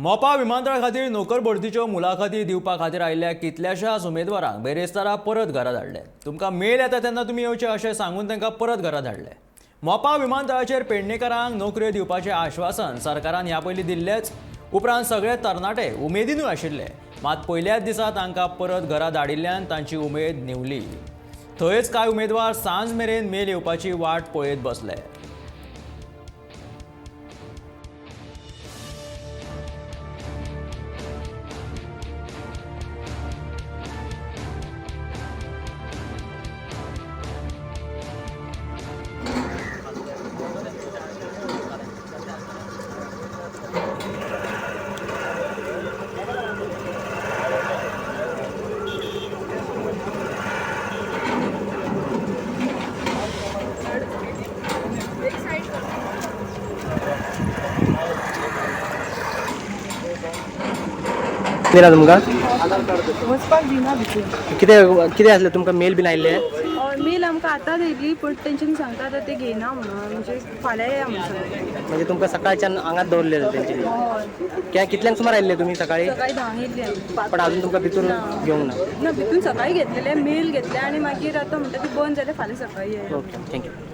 मोपा विमानतळा खातीर नोकर भरतीच्यो मुलाखती दिवपा खातीर आयिल्ल्या कितल्याशाच उमेदवारांक बेरेस्तारा परत घरा धाडले. तुमकां मेल येता तेन्ना तुमी येवचे अशें सांगून तांकां परत घरा धाडले. मोपा विमानतळाचेर पेडणेकारांक नोकऱ्यो दिवपाचें आश्वासन सरकारान ह्या पयलीं दिल्लेंच. उपरांत सगळे तरणाटे उमेदीनूय आशिल्ले, मात पयल्याच दिसा तांकां परत घरा धाडिल्ल्यान तांची उमेद न्हिवली. थंयच कांय उमेदवार सांज मेरेन मेल येवपाची वाट पळयत बसले. दिला तुमकां? वचपाक दिना भितर. कितें कितें आसलें, तुमकां मेल बीन आयिल्ले? मेल आमकां आतांच येयली, पूण तेंच्यांनी सांगता आतां ते घेयना म्हणून, म्हणजे फाल्यां येया म्हणून सांगता. म्हणजे तुमकां सकाळच्यान हांगात दवरलेले तेंच्यांनी? हय. कितल्यांक सुमार आयिल्ले तुमी सकाळी? सकाळी 10 येयल्ली आमी. पण अजून तुमकां भितून घेवंक ना? ना, भितून सकाळी घेतलेले, मेल घेतले आनी मागीर आतां म्हणटा ती बंद जालें, फाल्यां सकाळी येया. Okay, thank you.